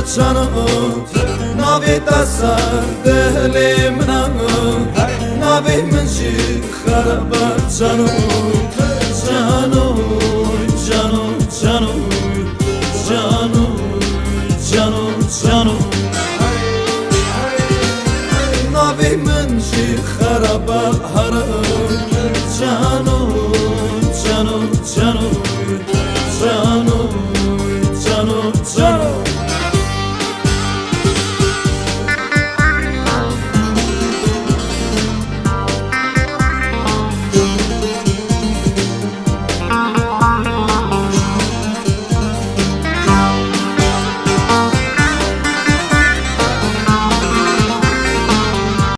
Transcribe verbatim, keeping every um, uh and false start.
Cano, navê te ser dilê min e. Navê min jî xerab e. Cano, cano, cano, cano, cano, cano, cano. Navê min jî xerab e. Here, cano,